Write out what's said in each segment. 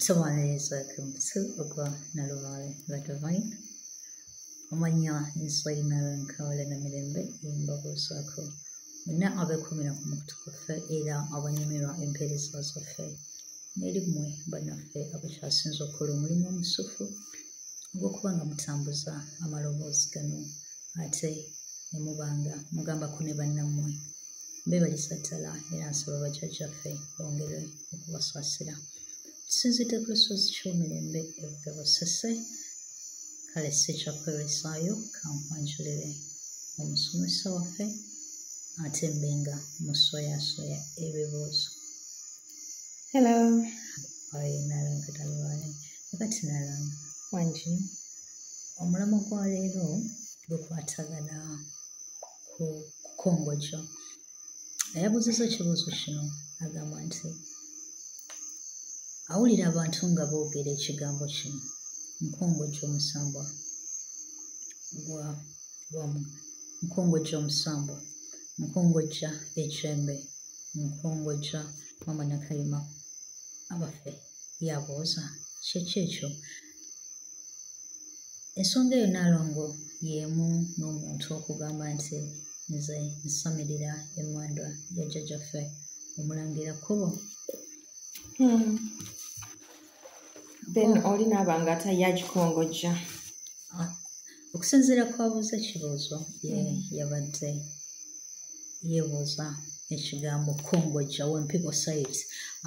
Tuwaniriza ku mukutu ogwa Nalubaale nga Divine. Omanya nswayina nkawala na mirembe mbabuuzaako mwenna abeekuumira ku mukutu gwaffe era abanyumirwa empeereza zaffe, n'eri mmwe bannaffe abakyasinze okukola omulimu omusufu ogw'okuba nga mutambuza amaloboozi gano ate ne muba nga mugambako ne bannammwe. Mbeebaliza ddala era nsaba bajjajjaffe bongere okubasaasira. Tusinzidde ku lusozi Kyomirembe e Bugabo Ssese. Kale sijja kwerwisaayo, kankwanjulire omusomesa waffe ate mbe nga musoyaasoya ebibuuzo. Hello. Ayi Nalongo Nalubaale. Kakati Nalongo. Wangi. Omulamwa gwa leero gukwatagana ku kukongojja. Eyabuuzizza ekibuuzo kino agamba nti awulira abantu nga boogera ekigambo kino, nkongojja omusambwa gwa nkongojja omusambwa, nkongojja ekyembe, nkongojja Maama Nakayima. Abaffe yabuuza kiki ekyo? Ensonga eyo Nalongo y'emu n'omuntu okugamba nti nze nsamirira emmandwa ya jjajjaffe Omulangira Kkubo. Then oli n'aba nga ate ye agikongojja. Okusinziira ku abuuza ekibuuzo, ye yabadde yeebuuza ekigambo kongojja. When people say it,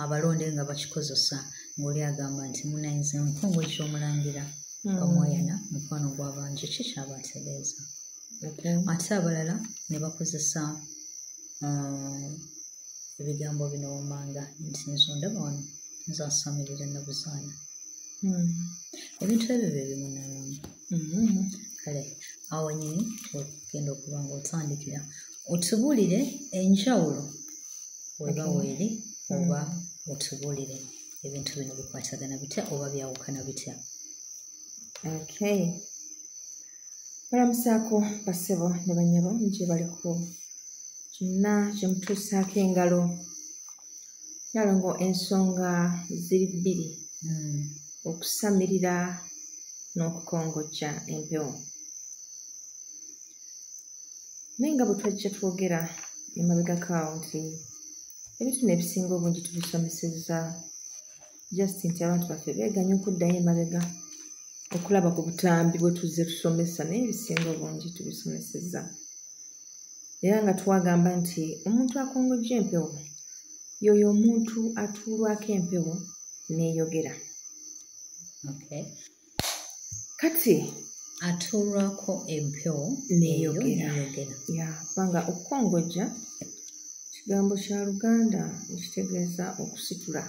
abalonde nga bakikozesa, ng'oli agamba nti munnaye nze nkongojja Omulangira Bamweyana mukwano gw'abangi, ki ky'aba ategeeza? Ate abalala ne bakozesa ebigambo bino wammanga nti nze ondaba wano nze asamirira Nabuzaana. Ebintu ebyo bye bimu Nalongo. Kale awo nnyini ogenda okuba ng'otandikira otubuulire enjawulo weba weeri oba otubuulire ebintu bino bikwatagana bitya oba byawukana bitya. Okay. Balamusaako bassebo ne bannyabo gye baliko kyonna kye mutuusaako engalo. Nalongo ensonga ziri bbiri. Okusamirira n'okukongojja empewo. Naye nga bwe twajja twogera emabegako awo nti ebintu bino ebisinga obungi tubisomesezza just nti abantu baffe beeganye okuddayo emabega okulaba ku butambi bwe tuzze tusomesa, naye ebisinga obungi tubisomesezza. Era nga twagamba nti omuntu akongojja empewo y'oyo omuntu atuulwako empewo n'eyogera. Okay. Kati atuulwako empewo n'eyogera. Ya, kubanga okukongojja kigambo kya Luganda ekitegeeza okusitula.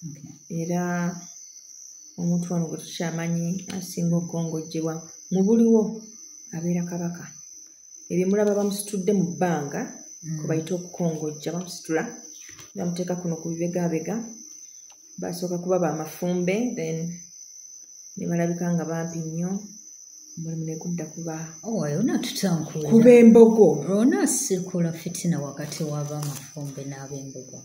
Okay. Era omuntu wano gwe tukyamanyi asinga okukongojjebwa mu buliwo abeera kabaka. Ebyo mulaba bamusitudde mu bbanga kwe bayita okukongojja, bamusitula bamuteeka kuno ku bibegaabega. Basooka kuba bamafumbe then ne balabika nga bampi nnyo, omulimu ne gudda kuba onaatutankuula kuba embogo. Onaasikuula fitina wakati w'abamafumbe n'ab'embogo.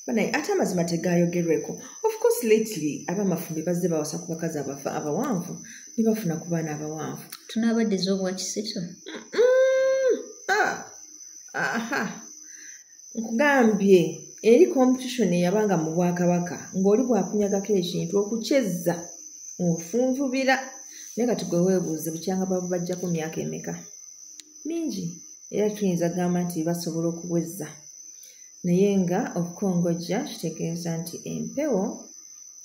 Banaye ate amazima tegayogerweko. Of course lately abamafumbe bazze bawasa ku bakazi abawanvu ne bafuna ku baana abawanvu. Tunaabaddiza obwa Kisitu? Aha. Nkugambye eri competition eyabanga mu bwakabaka ng'oli bw'akunyagako ekintu okukyezza ofunvubira. Naye kati gwe weebuuze bukyanga babajjako myaka emeka? Mingi. Era tuyinza kugamba nti basobola okuwezza. Naye nga okukongojja kitegeeza nti empewo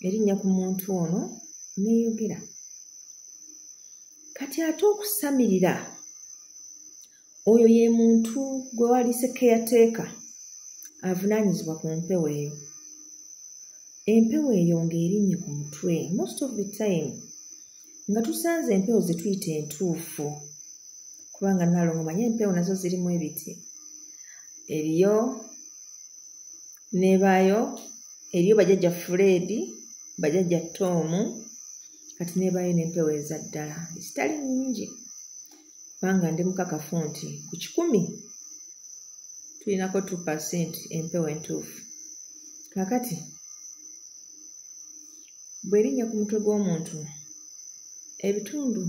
erinnya ku muntu ono n'eyogera. Kati ate okusamirira oyo ye muntu gwe waliise caretaker avunaanyizibwa ku mpewo eyo. Empewo eyo ng'erinnye ku mutwe most of the time nga tusanze empewo ze tuyita entuufu, kubanga Nalongo manye empewo nazo zirimu ebiti. Eriyo n'ebaayo, eriyo bajjajja Fred, bajjajja Tom, kati n'ebaayo n'empewo eza ddala ezitali nnyingi, kubanga ndi mukakafu nti ku 100 tulinako 2% empewo entuufu. Kaakati Bw'erinnya ku mutwe gw'omuntu, ebitundu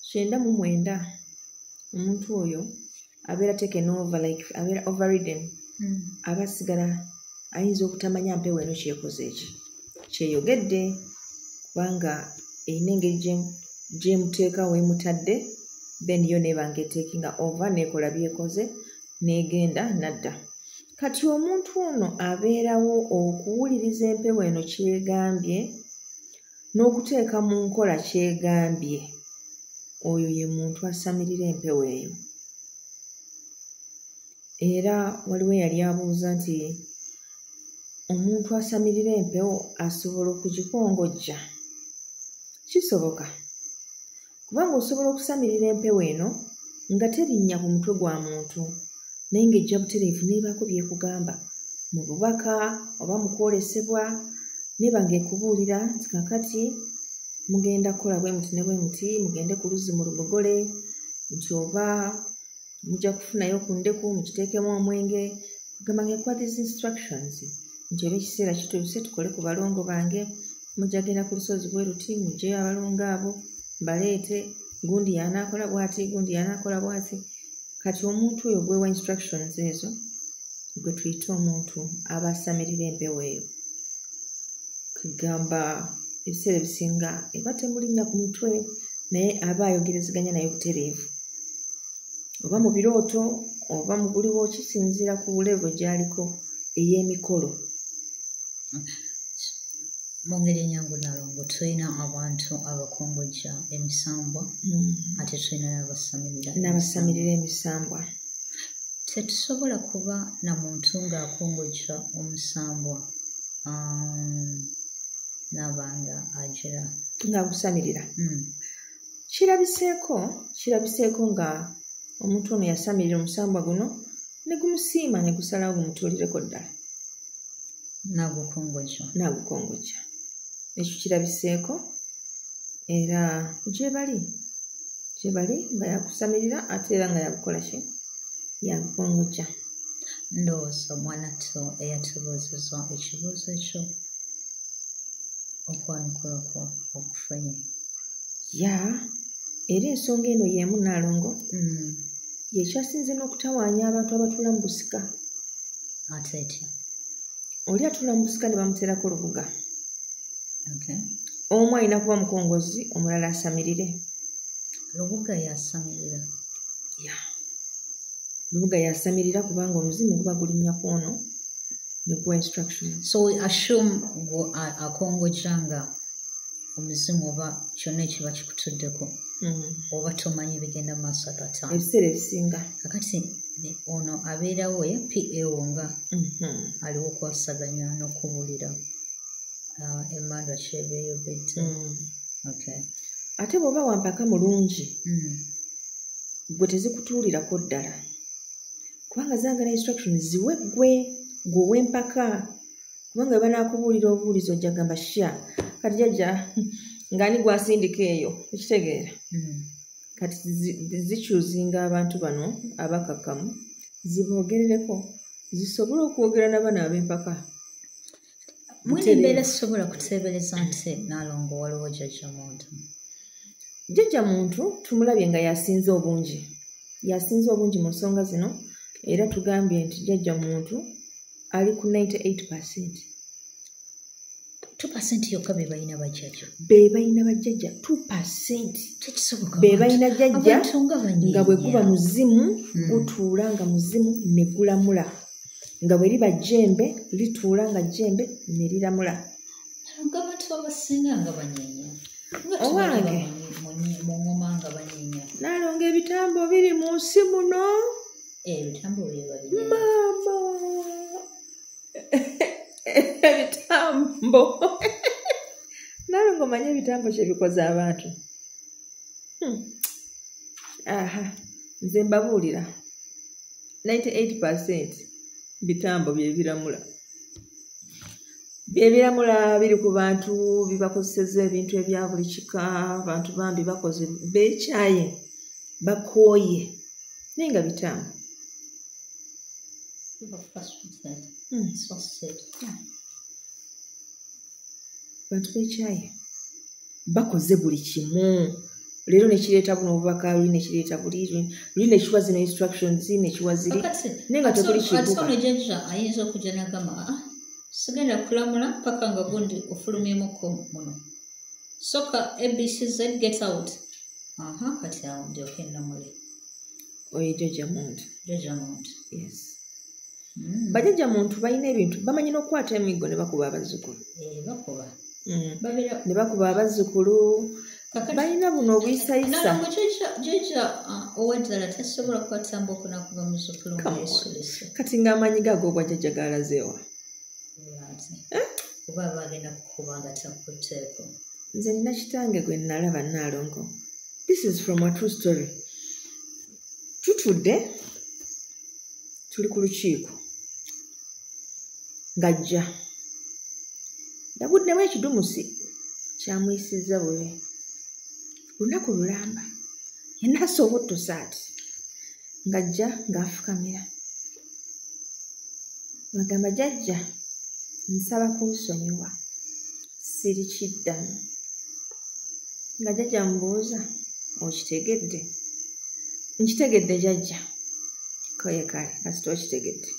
99 omuntu oyo abeera taken over, like abeera overridden. Aba asigala ayinza obutamanya mpewo eno kyekoze eki kyeyogedde, kubanga erina engeri gyemuteeka weemutadde, then yo neeba ng'etekinga over n'ekola byekoze n'egenda nadda. Kati omuntu ono abeerawo okuwuliriza empewo eno kyegambye n'okuteeka mu nkola kyegambye, oyo ye muntu asamirira empewo eyo. Era waliwo eyali abuuza nti omuntu asamirira empewo asobola okugikongojja? Kisoboka, kubanga osobola okusamirira empewo eno nga terinnya ku mutwe gwa muntu, naye ng'ejja butereevu n'ebaako by'ekugamba mu bubaka oba mu kwolesebwa, n'eba ng'ekubuulira nti kaakati mugenda kukola bwe muti ne bwe muti, mugende ku luzzi mulugogole, nti oba mujja kufunayo ku ndeku mukiteekemu omwenge. Kugamba ng'ekuwa these instructions nti oba ekiseera kituuse tukole ku balongo bange, mujja genda ku lusozi bwe luti, muggyeyo abalongo abo mbaleete, gundi y'anaakola bw'ati, gundi y'anaakola bw'ati. Kati omuntu oyo gwewa instructions ezo gwe tuyita omuntu aba asamirira empewo eyo. Kugamba ebiseera ebisinga eba temulinnya ku mutwe, naye aba ayogerezeganya naye butereevu, oba mu birooto oba mu buliwo, kisinziira ku level gy'aliko ey'emikolo. Mu ngeri ennyangu Nalongo, tulina abantu abakongojja emisambwa, ate tulina n'abasamirira n'abasamirira emisambwa. Tetusobola kuba na muntu ng'akongojja omusambwa n'aba nga agira ng'agusamirira. Kirabiseeko nga omuntu ono yasamirira omusambwa guno ne gumusiima ne gusalawo gumutuulireko ddala n'agukongojja. N'agukongojja. Ekyo kirabiseeko, era gye bali nga yakusamirira ate era nga yagukola ki, yagukongojja. Ndowooza mwanattu eyatubuuzizza ekibuuzo ekyo okwanukula kwo okufunye. Ya, era ensonga eno y'emu Nalongo yekyasinze n'okutawaanya abantu abatuula mu busika. Ate etya? Oli atuula mu busika ne bamuteerako lubuga. Omu alina kuba mukongozi, omulala asamirire. Lubuga yasamirira. Ya, lubuga yasamirira kubanga omuzimu guba gulinnya ku ono ne guwa instructions. So we assume akongojja nga omuzimu oba kyonna ekiba kikutuddeko, oba tomanyi bigenda maaso at that time. Ebiseera ebisinga. Kakati ono abeerawo ye PAO nga aliwo okwasaganya n'okubuulira emmandwa kyeba eyogedde. Ate bw'oba wampaka mulungi, gwe tezikutuulirako ddala, kubanga zaagala instructions ziwe ggwe ow'empaka, kubanga bwe banaakubuulira obuwulizi ojja kugamba sha kati jjajja ng'ani gw'asindika eyo, okitegeera? Kati zikyuzinga abantu bano abakakkamu ziboogerereko zisobole okwogera na bano ab'empaka. Mwene embeera sisobola kuteebereza nti Nalongo waliwo jjajja muntu. Jjajja muntu tumulabye nga yasinze obungi, yasinze obungi mu nsonga zino, era tugambye nti jjajja muntu ali ku 98%. 2% yokka be balina bajjajja. Be balina bajjajja 2%. Tekisoboka. Be balina jjajja nga bwe guba muzimu gutuula nga muzimu ne gulamula, nga bwe liba jjembe lituula nga jjembe ne liramula. Nga abantu abasinga nga banyeenya. Owange mu ngoma nga banyeenya. Nalongo ebitambo biri mu nsi muno. Ebitambo bye babinyeenya. Maama ebitambo. Nalongo manye ebitambo kye bikoze abantu. Aha, nze mbabuulira 98% bitambo bye biramula. Bye biramula biri ku bantu, bibakozesezza ebintu ebya buli kika, abantu bambi bakoze beekyaye, bakooye, naye nga bitambo. Bantu bekyaye bakoze buli kimu. Leero nekireeta buno obubaka, luli nekireeta buli, luli nekiwa zino instructions, nekiwa ziri, naye nga tekuli kidduka. Ate ono jjajja ayinza okujja n'agamba, "Ah, sigenda kulamula paka nga gundi ofulumyemuko muno. Soka ABCZ, get out. Aha, kati awo ndyoke nnamule." Oyo jjajja muntu. Jjajja muntu. Yes. Bajjajja muntu balina ebintu, bamanyi n'okukwata emiggo ne bakuba abazzukulu. Bakuba. Ne bakuba abazzukulu. Balina buno obuyisayisa. Nalongo, jjajja ow'eddala tasobola kukwata mbooko n'akuba muzzukulu Come on. ng'ayesulise. Kati ng'amaanyi ge ag'obwajjajja galazeewa? Kuba aba agenda kukuba nga takutteeko. Nze nina kitange gwe nalaba, Nnaalongo. This is from a true story. Tutudde, tuli ku lukiiko, ng'ajja. Yaguddemu ekidumusi kyamuyisizza bubi. Lunaku lulamba, yenna asobottose ati. Ng'ajja ng'afukamira. Ng'agamba, "Jjajja, nsaba kunsonyiwa, sirikiddamu." Nga jjajja amubuuza, "Okitegedde?" "Nkitegedde jjajja." "Koye kale, kasita okitegedde."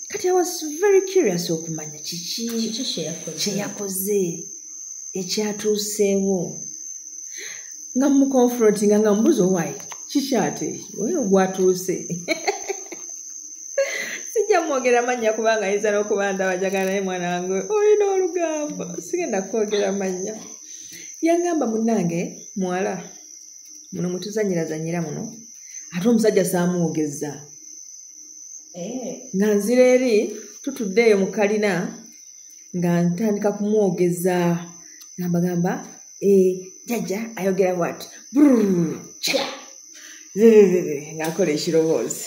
Kati I was very curious okumanya kiki Kiki kye yakoze? kye yakoze ekyatuuseewo. Nga muconfrontinga, nga mubuuza, "Owaaye, kiki ate oyo gwatuuse?" Sijja mwogera mannya kubanga ayinza n'okuba ndaba njagala naye mwana wange olina olugambo, sigenda kwogera mannya. Yangamba, "Munnange muwala, muno mwe tuzanyirazanyira muno, ate omusajja saamwogeza." Nga nzira eri tutudde eyo mu kalina, nga ntandika kumwogeza, nga mbagamba, "Jjajja ayogera bw'ati, brrr, kya ng'akola ekiroboozi."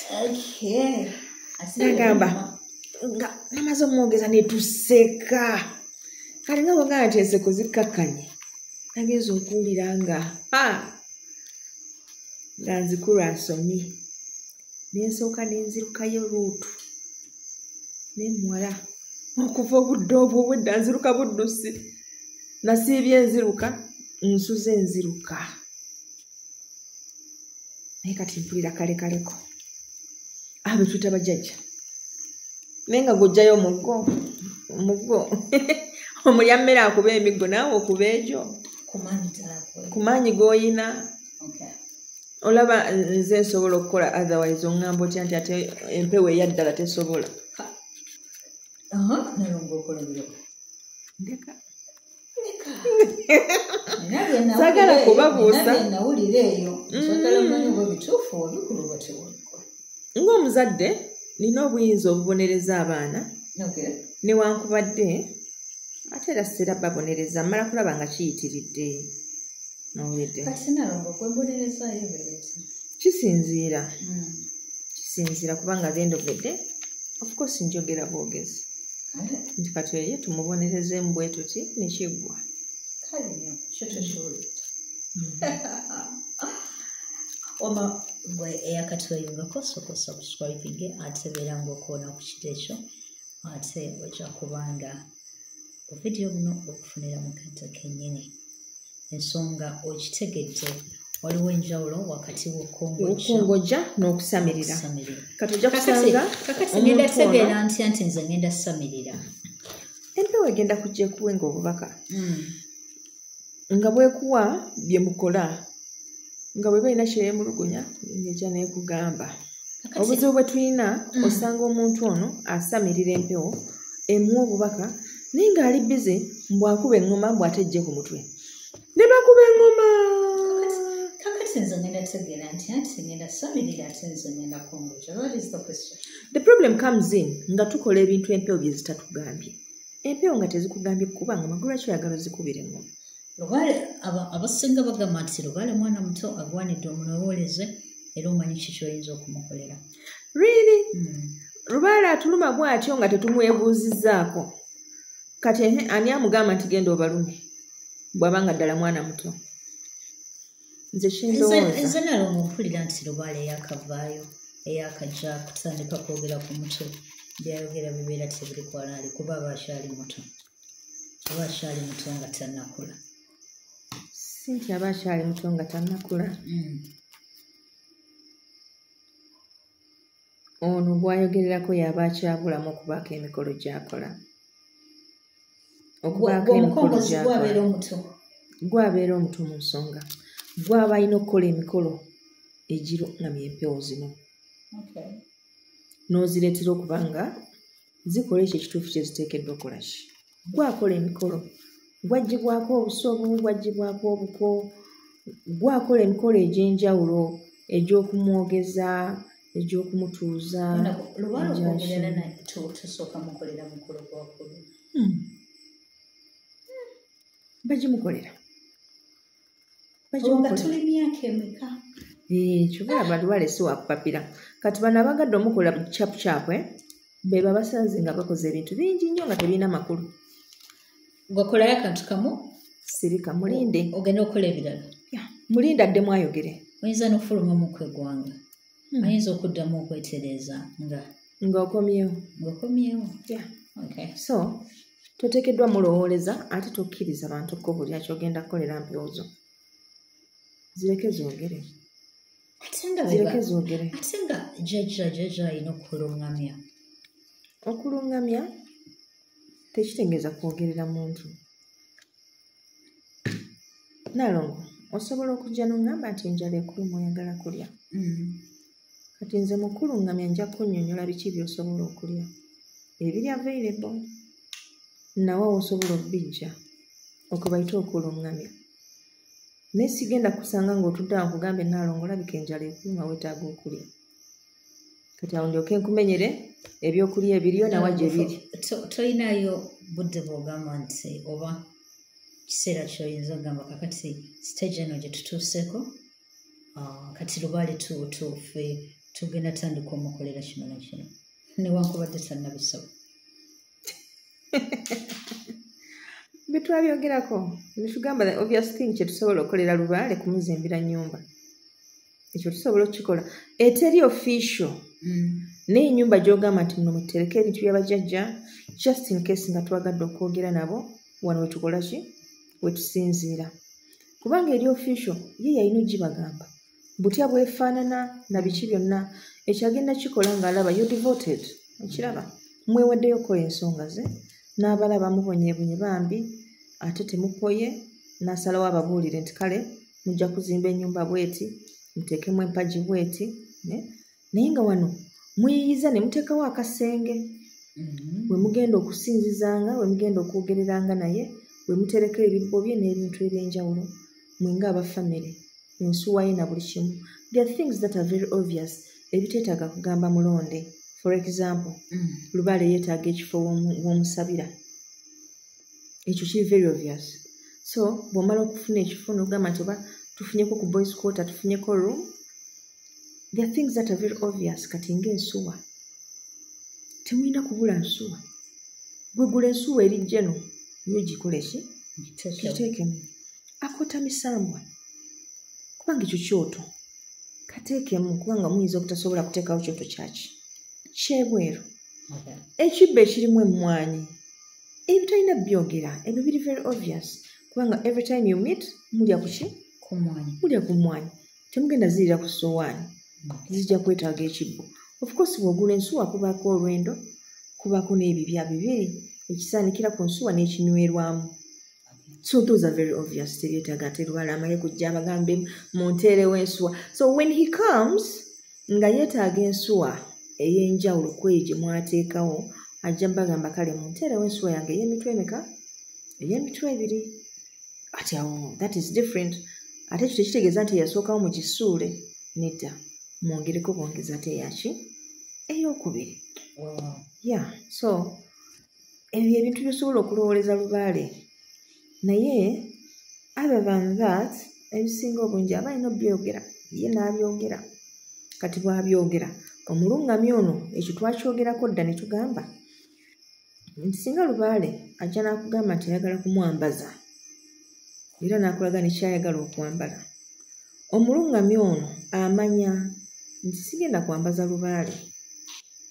Nagamba nga namaze omwogeza ne tuseka. Kale nga bwogamba nti enseko zikkakkanye, nagenza okuwulira nga ha nga nzikulu asomye, nensooka nenzirukaayo ruutu ne muwala. Okuva obudde obwo obwedda nziruka buddusi, nasiibye nziruka, nsuze nziruka, naye kati mpulira kalekaleko. Abo tuyita bajjajja, naye nga gw'oggyayo omuggo, omuggo omulya mmere akuba emiggo, naawe okuba egyo ku maanyi g'oyina. Olaba nze nsobola okukola, otherwise oŋŋamba otya nti ate empewo eyaddala tesobola? Nalongo, okola biro. Ndeka. Saagala kubabuusa. Nawulira eyo, njagala mmanyi oba bituufu obikulu oba tewabikola. Ng'omuzadde nina obuyinza obubonereza abaana, newankubadde ate era sera babonereza, mmala kulaba nga kiyitiridde. Nowulidde? Kati Nalongo, kwembonerezaayo beereta? Kisinziira kubanga at the end of the day, of course, njogera bwogezi nti kati oyo tumubonerezeemu bwe tuti nekiggwa. Kale nnyo, kyo tokiwulidde. Oma gwe eyakatweyungako, sooka subscribing, ate beera ng'okoona ku kiro ekyo, ate ojja kubanga ovidiyo buno okufunira mu kadde kennyini. Ensonga okitegedde, waliwo enjawulo wakati w'okukongojja okukongojja n'okusamirira. Okusamirira. Kati ojja kusanga Kakati ngenda omuntu ono tegeera ntya nti nze ngenda samirira? Empewo egenda kujja ekuwenga obubaka nga bwekuwa bye mukola, nga bwe balina kyeyemulugunya, ng'ejja neekugamba. Obuzibu bwe tulina, osanga omuntu ono asamirira empewo emuwa obubaka, naye ng'ali busy mbw'akuba eŋŋoma, mbw ate ejje ku mutwe ne bakuba eŋŋoma. Kakati nze ngenda tegeera nti anti ngenda samirira, ate nze ngenda kongojja? What is the question? The problem comes in nga tukola ebintu empewo bye zitatugambye. Empewo nga tezikugambye kukuba ngoma, gwe lwaki oyagala ozikubira eŋŋoma? Lubaale, abasinga bagamba nti lubaale mwana muto, agwanidde omulowooleze era omanyi ki kyoyinza okumukolera. Really? Lubaale atuluma bw'atyo nga tetumwebuuzizzaako. Kati ehe, ani amugamba nti genda obalume bw'aba nga ddala mwana muto? Nze kindowooza Nze Nalongo mpulira nti lubaale eyakavaayo, eyakajja kutandika kwogera ku mutwe. Byayogera bibeera tebiri kwalaali kuba aba akyali muto. Aba akyali muto nga tannakula. Si nti aba akyali muto nga tannakula. Ono gw'ayogererako y'aba akyabulamu okubaako emikolo gy'akola. Okubaako emikolo gy'akola. Gw'abeera omuto mu nsonga. Gw'aba alina okukola emikolo egirungamya empewo zino. N'ozireetera okuba nga zikola ekyo ekituufu kye ziteekeddwa okukola ki. Gw'akola emikolo. Gwaggyibwako obusobu, gwaggyibwako obuko, gw'akola emikolo egy'enjawulo egy'okumwogeza, egy'okumutuuza. Lubaale okwogerera naye tusooka mukolera mukolo gwakulu. Bagimukolera. Nga tuli myaka emeka? Kyova Lubaale si wa kupapira. Kati bano abagadde omukola chapu be babasanze nga bakoze ebintu bingi nnyo nga tebirina makulu. Ng'okolayo akantu kamu? Sirika, mulinde. Ogenda okukola ebirala? Mulinde addemu ayogere. Oyinza n'okufulumamu kw'eggwanga. Ayinza okuddamu okwetereeza nga ng'okomyewo. Ng'okomyewo. So toteekeddwa mulowooleza ate tokkiriza bantu kukubuulira ky'ogenda kukolera mpewo zo. Zireke zoogere. Zireke zoogere. Ate nga jjajja alina okulungamya. Okulungamya tekitegeeza kwogerera muntu. Nalongo, osobola okujja n'ongamba nti enjala ekuluma oyagala kulya. Kati nze mu kulungamya nja kunnyonnyola biki by'osobola okulya. Ebiri available nawe osobola obbijja okubayita okulungamya. Naye sigenda kusanga ng'otudde awo nkugambe Nalongo olabika enjala ekuluma weetaaga okulya. Kati awo ndyoke nkumenyere ebyokulya ebiriyo nawa gye biri. Toyinaayo budde bw'ogamba nti oba kiseera ky'oyinza okugamba kakati stage eno gye tutuuseeko kati Lubaale tuufe tugenda tandika omukolera kino na kino newankubadde tannabisaba. Bye twabyogerako ne tugamba the obvious thing kye tusobola okukolera Lubaale kumuzimbira nnyumba. Ekyo tusobola okukikola. Eteri official. Naye ennyumba gy'ogamba nti muno mutereke ebintu by'abajjajja just in case nga twagadde okwogera nabo wano we tukola ki? We tusinziira. Kubanga eri official ye yalina ogibagamba. Butya bwefaanana na biki byonna ekyo agenda kikola ng'alaba you devoted. Okiraba? Mwewaddeyo okukola ensonga ze n'abalaba mubonyeebonye bambi ate temupoye n'asalawo ababuulire nti kale mujja kuzimba ennyumba bw'eti muteekemu empagi bw'eti naye nga wano muyiyiza ne muteekawo akasenge we mugenda okusinzizanga we mugenda okwogereranga naye we mutereka ebibbo bye n'ebintu eby'enjawulo mwe nga aba famire ensuwa ye na buli kimu. There are things that are very obvious ebiteetaaga kugamba mulonde. For example, Lubaale yeetaaga ekifo w'omusabira. Ekyo kiri very obvious. So bw'omala okufuna ekifo n'ogamba nti oba tufunyeko ku boys quarter, tufunyeko room. There are things that are very obvious. Kati ng'ensuwa. Temulina kubula nsuwa. Gwe gula ensuwa eri jeno yo gikole ki? Giteekemu. Akota misambwa. Kubanga ekyo kyoto. Kateekemu kubanga muyinza obutasobola kuteekawo kyoto kyaki. Kyebweru. Ekibbo ekirimu emmwanyi. Ebyo talina byogera. Ebyo biri very obvious. Kubanga every time you meet mulya ku ki? Ku mmwanyi. Mulya ku mmwanyi. Temugenda zirira ku ssowaani. Zijja kwetaaga ekibbo. Of course bw'ogula ensuwa kubaako olwendo, kubaako n'ebibya bibiri, ekisaanikira ku nsuwa n'ekinywerwamu. So those are very obvious. Tebyetaaga ate Lubaale amale kujja abagambe munteerewo ensuwa. So when he comes nga yeetaaga ensuwa ey'enjawulo ku eyo gye mwateekawo ajja mbagamba kale munteerewo ensuwa yange ey'emitwe emeka? Ey'emitwe ebiri. Ate awo that is different. Ate ekyo tekitegeeza nti eyasookawo mugisuule nedda. Mwongereko bwongeza ate eyaki? Ey'okubiri. Yeah, so ebyo ebintu by'osobola okulowooleza Lubaale. Naye other than that ebisinga obungi aba alina obyogera ye n'abyogera. Kati bw'abyogera omulungamya ono ekyo twakyogerako dda ne tugamba nti singa Lubaale ajja n'akugamba nti ayagala kumwambaza era n'akulaga ne ky'ayagala okwambala. Omulungamya ono amanya nti sigenda kwambaza Lubaale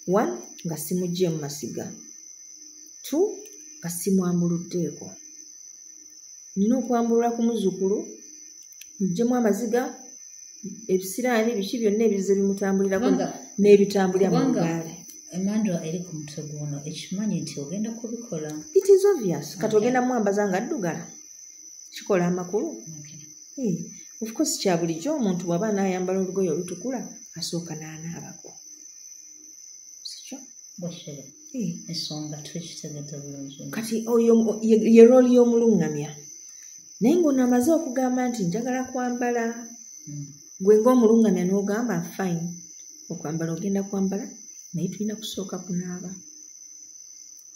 One, nga simuggyeemu masiga. Two, nga simwambuluddeeko. Nina okwambulula ku muzzukulu, muggyemu amaziga, ebisiraani, biki byonna ebizze bimutambulirako n'ebitambulira mu lubaale. Emandwa eri ku mutwe gwono ekimanyi nti ogenda kubikola. It is obvious. Kati ogenda mwambaza nga addugala. Kikola amakulu. Okay. Of course kya bulijjo omuntu bw'aba anaayambala olugoye olutukula asooka n'anaabako. Sikyo? Bwekiri. Ensonga tukitegedde bulungi. Kati oyo ye role y'omulungamya. Naye ng'ono amaze okugamba nti njagala kwambala. Gwe ng'omulungamya n'ogamba fine. Okwambala ogenda kwambala naye tulina kusooka kunaaba.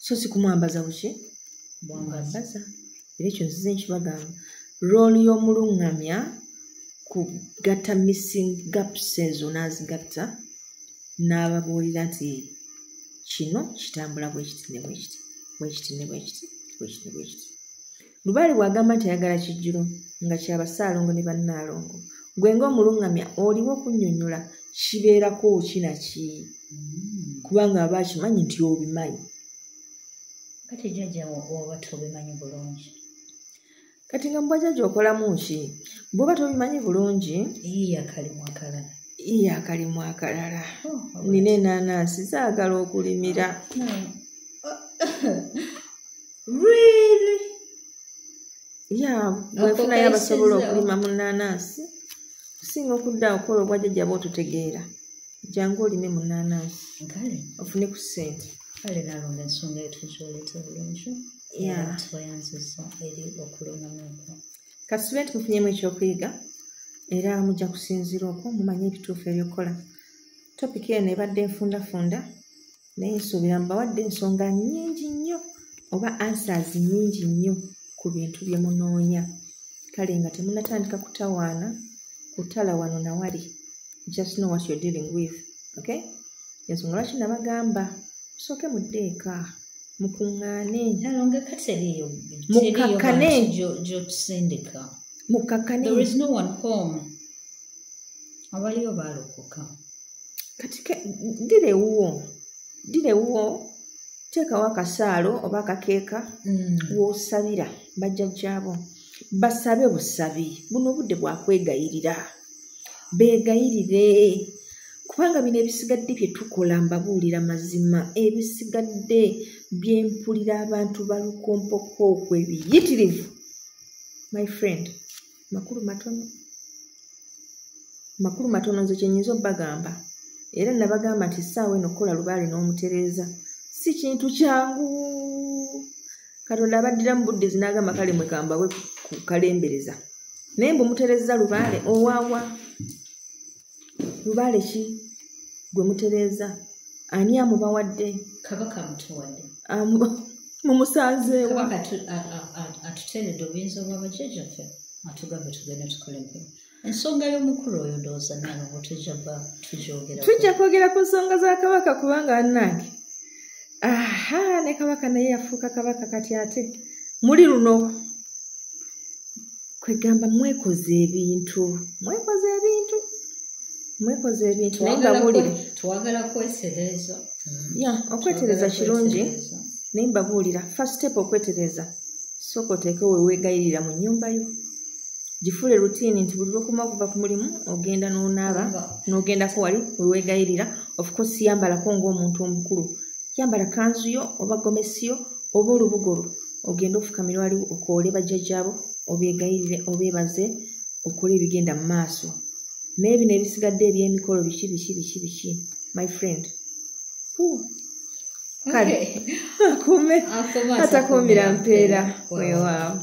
So si kumwambaza buki? Bwambaza. Era ekyo nzize nkibagamba. Role y'omulungamya kugatta missing gaps ezo n'azigatta n'ababuulira nti kino kitambula bwe kiti ne bwe kiti, bwe kiti ne bwe kiti, bwe kiti ne bwe kiti. Lubaale bw'agamba nti ayagala kijjulo nga kya basaalongo ne bannaalongo, gwe ng'omulungamya oliwo okunnyonnyola kibeerako ki na ki, kubanga aba akimanyi nti obimanyi. Kati jjajja oba tobimanyi bulungi. Kati nga mbwajjajja okolamu ki? Bw'oba tobimanyi bulungi, yiiya akalimu akalala. Yiiya akalimu akalala. Nina ennaanansi zaagala okulimira. Really? Yeah, bwefunayo abasobola okulima mu nnaanansi, kusinga okudda okola obwajjajja bw'ototegeera. Jangu olime mu nnaanansi. Kale. Ofune ku ssente. Kale nalonda ensonga eyo tugyoleta bulungi. Yeah. Tweyanzizza eri okulungamya okwo. Kasube nti mufunyemu ekyokuyiga era mujja kusinziira okwo mumanye ebituufu ebyokukola. Topiki eno ebadde nfundafunda naye nsuubira mbawadde ensonga nnyingi nnyo oba answers nnyingi nnyo ku bintu bye munoonya. Kale nga temunnatandika kutawaana, kutala wano na wali. Just know what you're dealing with. Okay? Ensonga lwaki nabagamba musooke mudde eka mukuŋŋaane. Nalonga kati eriyo Mukakkane. gy'otusindika. Mukakkane. There is no one home. Abaliyo baalokoka. Kati ddira ewuwo, teekawo akasaalo oba akakeeka w'osabira bajjajjaabo. Basabe busabi. Buno obudde bwa kwegayirira. Beegayirire. Kubanga bino ebisigadde bye tukola mbabuulira mazima, ebisigadde bye mpulira abantu balukompoko okwo ebiyitirivu. My friend, makulu matono. Makulu matono nze kye nnyinza obbagamba. Era nabagamba nti essaawa eno okukola lubaale n'omutereeza si kintu kyangu. Katonda abaddira mu buddizi n'agamba kale mwe kambawe ku kalembereza. Naye mbu mutereeza lubaale owaawa. Lubaale ki gwe mutereeza? Ani amubawadde? Kabaka amutuwadde. Mumusanzeewa. Kabaka atuteeredde obuyinza bw'abajjajjaffe atugamba tugende tukole empewo. Ensonga y'omukulu oyo ndowooza nalongo tujja tugyogerako. Tujja kwogera ku nsonga za Kabaka kubanga bannange. Aha, ne Kabaka naye yafuuka Kabaka kati ate muli luno. Kwegamba mwekoze ebintu. Mwekoze ebintu. Mwekoze ebintu naye mbabuulire. Twagala kwetereza. Yeah, okwetereza kirungi. Naye mbabuulira first step okwetereza. Sooka oteeke we weegayirira mu nnyumba yo. Gifuule routine nti buli lw'okoma okuva ku mulimu ogenda n'onaaba n'ogendako wali we weegayirira. Of course yambalako ng'omuntu omukulu. Yambala kanzu yo oba gomesi yo oba olubugo lwo. Ogende ofukamire wali okoole bajjajjaabo obeegayirire obeebaze okole ebigenda mu maaso. Naye bino ebisigadde eby'emikolo biki biki biki biki my friend. Kale akuume atakuumira mpeera. Weewaawo.